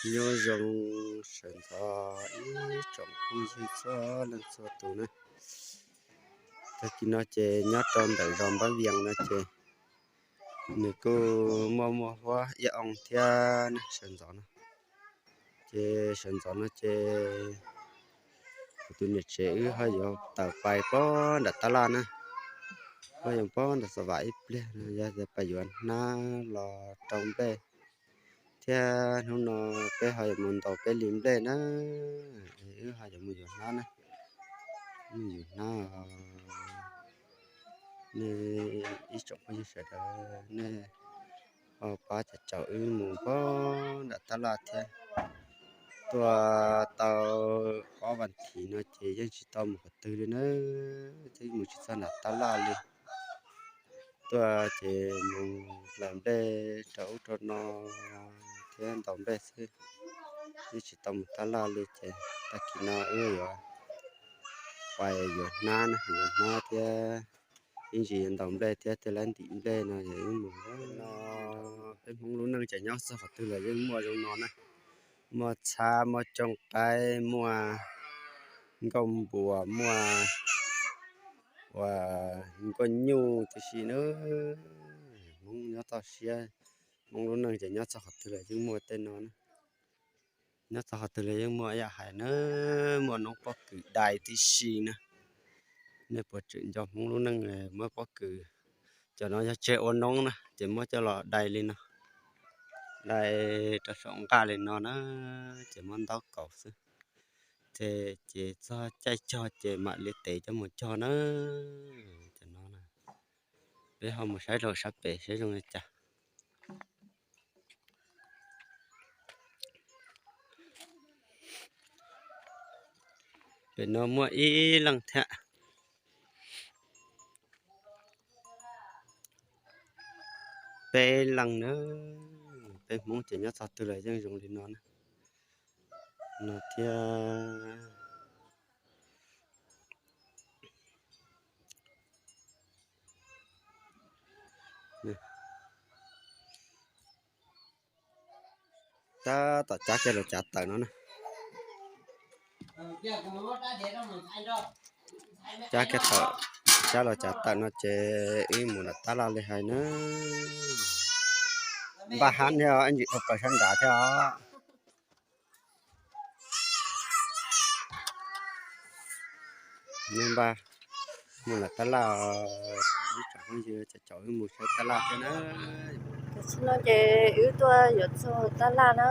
Nyob zoo sawv ntxov ib tsoom phooj ywg txhua leej txhua tus na. Tag kis no ces nyob rau ntawm zos Npab Vias no ces nws kuj muaj muaj huab iab oo thiab na sawv ntxov no. Ces sawv ntxov no ces kuv tus niam tsev wb ho yuav tawm pais pob nram tab laj na, ho yuav pob nram Xov Vam ib pliag no yog pais yuav hnab los rau nplej. Thiab hnub no peb ho yuav mus ntaus peb li nplej na, wb ho yuav mus yuav hnab na, mus yuav hnab. Nej ib tsoom phooj ywg sawv daws, nej ho pab caum caum wb mus pob nram tab laj thiab. Tuaj tau ob vas thiv no ces yeej tsis tau mus qhov twg li na, twb mus tsis txog nram tab laj li. Tuaj ces mus hlais nplej rau ub rau no thiab ntaus nplej xwb, yeej tsis tau mus tab laj li. Ces tag kis no wb yuav pais yuav hnab na, yuav hnab thiab ib ntsis yuav ntaus nplej thiab thiaj li ntim nplej no yog wb mus no. Peb Hmoob lub neej ces nyob txog qhov twg los yeej muaj zoo no na, muaj txhab, muaj cooj qaib, muaj nkauj npuas, muaj ua nkauj nyuj tib si na. Hmoob nyob toj siab, Hmoob lub neej ces nyob txog qhov twg los yeej muaj tej no na. Nyob txog qhov twg los yeej muaj ib yam hais na, muaj noob pob kws dai tib si na. Nej puas tseem nco Hmoob lub neej muab pob kws, cov no yog tseg ua noob na ces muab coj los dai li no, dai rau saum nqaj li no na, ces muab ntaub kaus xwb. Ces, ces txog caij cog ces mam li tev coj mus cog na. Cov no peb ho mus saib rau sab pem saib zoo li cas. Pem no muaj ib leeg thiab, peb leeg na. Peb Hmoob ces nyob txog twg los yeej zoo li no na, no thiab. Tab tom cab kiag los cav tawm no na. Cab kiag tawm, cab los cav tawm no ces wb mus nram tab laj li hais na. Npaj hab thiab os, ib ntsis dhau plaws sab nrad thiab os. Neb npaj mus lawm tab laj, ib tsoom phooj ywg caum caum wb mus saib tab laj thiab na. Tam sim no ces wb tuaj yuav txog tab laj na.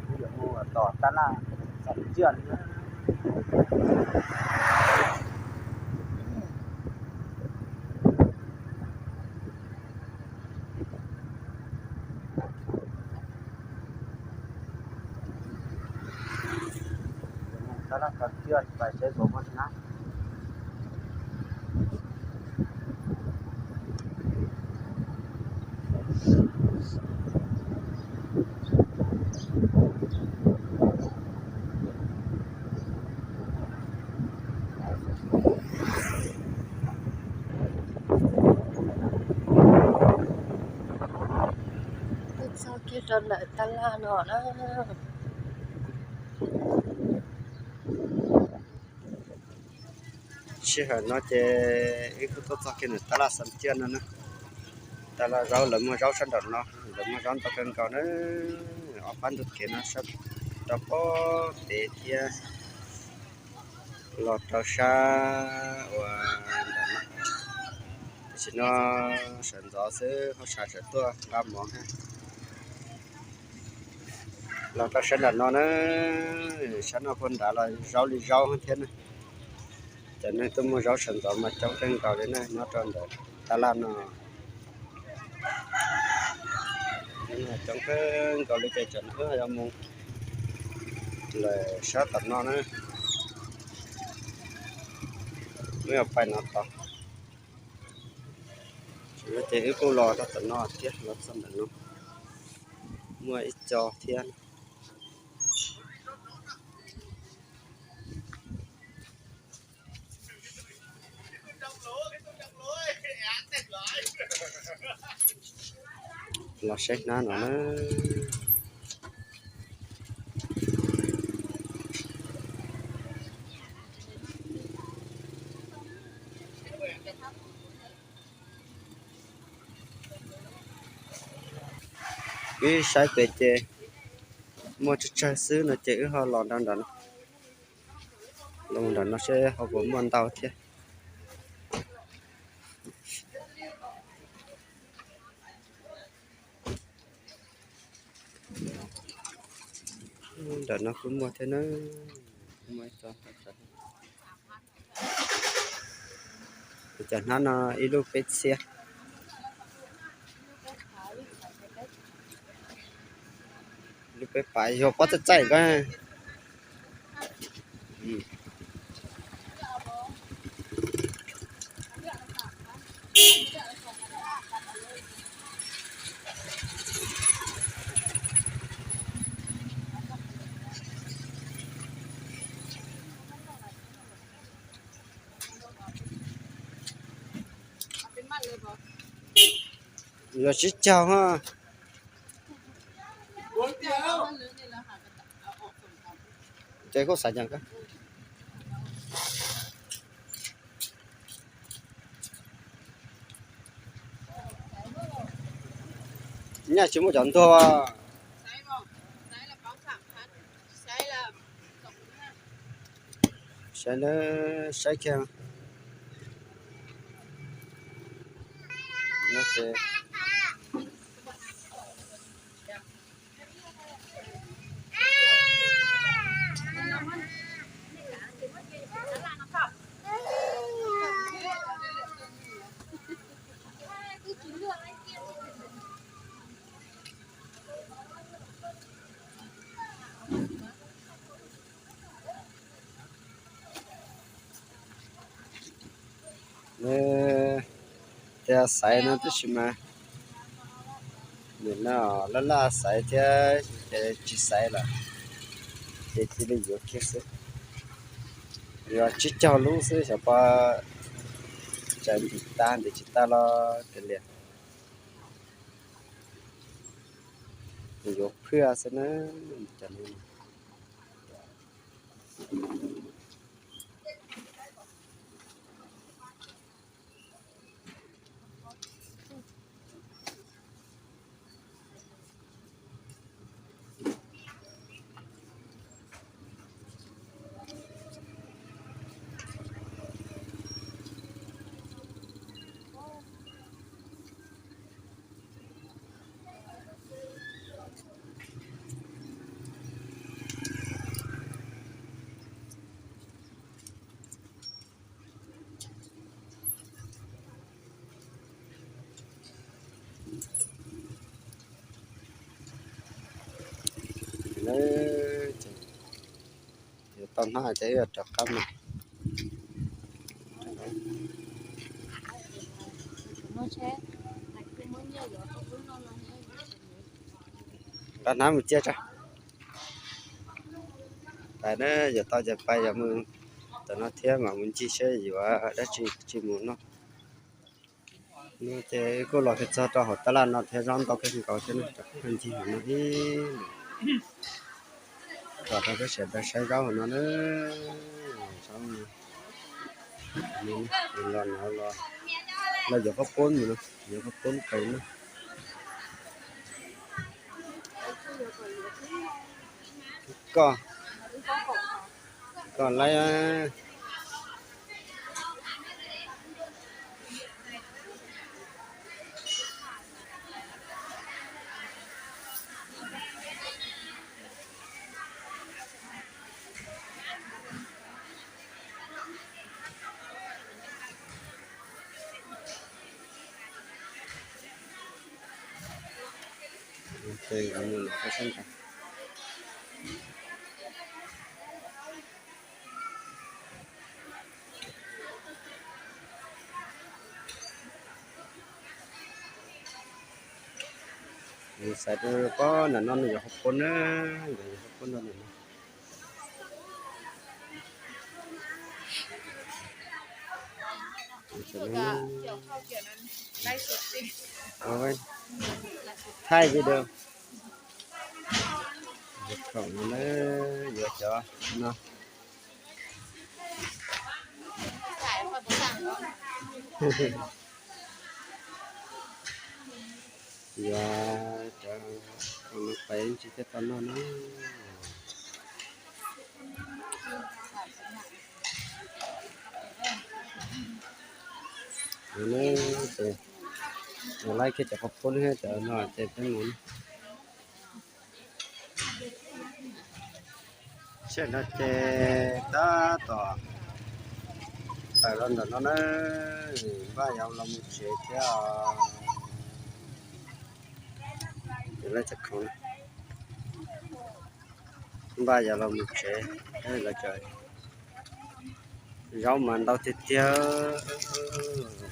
Wb yuav mus tom tab laj Xam Ciaj na. Tab laj Xam Ciaj pais seb puas muaj hnab. Tuaj txog kiag rau ntawm tab laj no na. Sij hawm no ces wb kuj tuaj txog kiag ntawm tab laj Xam Ciaj no na. Tab laj zaub, lawv muag zaub sab nraum no, lawv muag zaub ntau kawg nkaus na. Ob pab ntug kev no sab rau pob pem thiab los rau sab uas ntawm no. Tam sim no sawv ntxov xwb, hauj sam sawv tuaj nqa mov hab. Los rau sab nram no na, sab no puag nrad los zaub li zaub thiab na. Cov neeg tuaj muag zaub sawv ntxov mas coob kawg nkaus li na, nyob rau ntawm tab laj no. Coob kawg nkaus li ces cov no wb yuav mus lawm sab tom no na. Wb yuav pais no tod. Ces wb kuj los rau tom no thiab, los txog ntawm no muaj ib co thiab. Los saib hnab no na. Wb saib pem ces muaj tsawg tsawg xwb no ces wb ho los nram no, los nram no seb ho puas muaj ntau thiab. Nram no kuj muaj thiab na. Cov hnab no ib lub peb txhiab, lub peb pab, yog pob txaij txaij ko. Yog tsib caug ha. Ces kuj xav cas koj nyaj tsis muaj cov ntuag. Saib na, saib kiag. Thiab xaiv no tab sis mas nim no laj laj xaiv thiab, ces tsis xaiv lawm, ces cia li yuav kiag xwb. Yuav tsib caug lub xwb xyov puas tseem ntim tag ntim tsis tag los kav liam. Yuav phwj xwb na. Tau hnab ces rov qab mus. Rov hnab mus ciaj tso. Pais na, yuav tau ces pais, yuav mus tam no thiab mam mus ncig seb yuav dab tsi tsis mus noj. Ces kuj los kiag txog rau hauv tab laj no thiab, zaub ntau kawg nkaus thiab, rov qab ncig no ib lwm, kom rau peb sawv daws saib zaub hauv no na. Zaub no los, los yuav qab poob mus no, yuav qab poob pais na. Koj, koj lawm. Xaiv rau pob nram no nws yuav qhov pob na, yuav qhov pob no nws. Thaij video. Khoom no na, yuav cov no. Yuav cov khoom no pais tsis thiaj tau noj na. Ces laib kiag cov qhov pub thiab cov no ces peb mus. Tsam no ces tab tom tawm los ntawm no na, npaj yuav los mus tsev thiab os. Ces lawv cov khoom npaj yuav los mus tsev, lawv cov zaub mas ntau tiag tiag,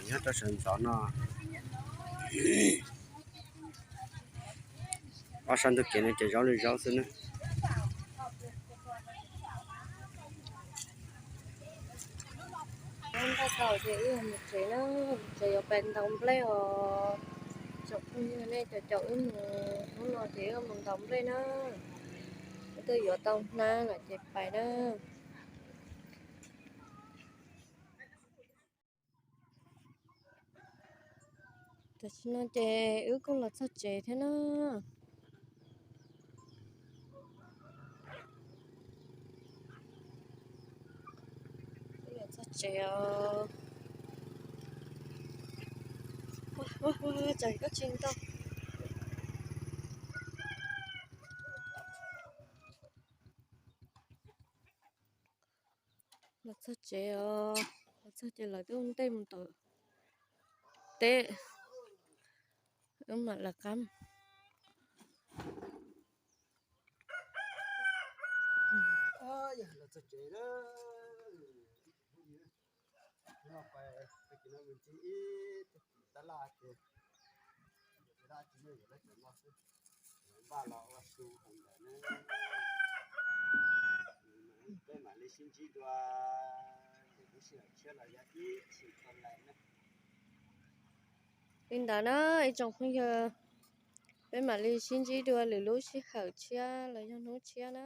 nyob rau sawv ntxov no. Ob sab ntug kev no ces zaub li zaub xwb na. Npaj tau ces wb mus tsev na, tsev yuav pais ntaus nplej os. Tsoom phooj ywg nej caum caum wb mus, hnub no ces wb mus ntaus nplej na. Wb twb yuav tau hnab lawm ces pais na. Tam sim no ces wb kuj los txog tsev thiab na. Wb los txog tsev os. Ua, ua, ua, tsam koj tsis ntau. Los txog tsev os, los txog ces lawv twb ua ntej mus tom teb, wb mam lawv qab. Los txog tsev lawm. Hnub no pais tag kis no mus ncig ib tug tab laj ces, tab laj ces nej yuav lawv cov no xwb, npaj los ua su hauv ntawd na. Peb mam li sib ntsib dua lwm lub sij hawm tshiab los yog ib chim tau lais na. Li ntawd na ib tsoom phooj ywg, peb mam li sib ntsib dua lwm lub sij hawm tshiab los yog hnub tshiab na.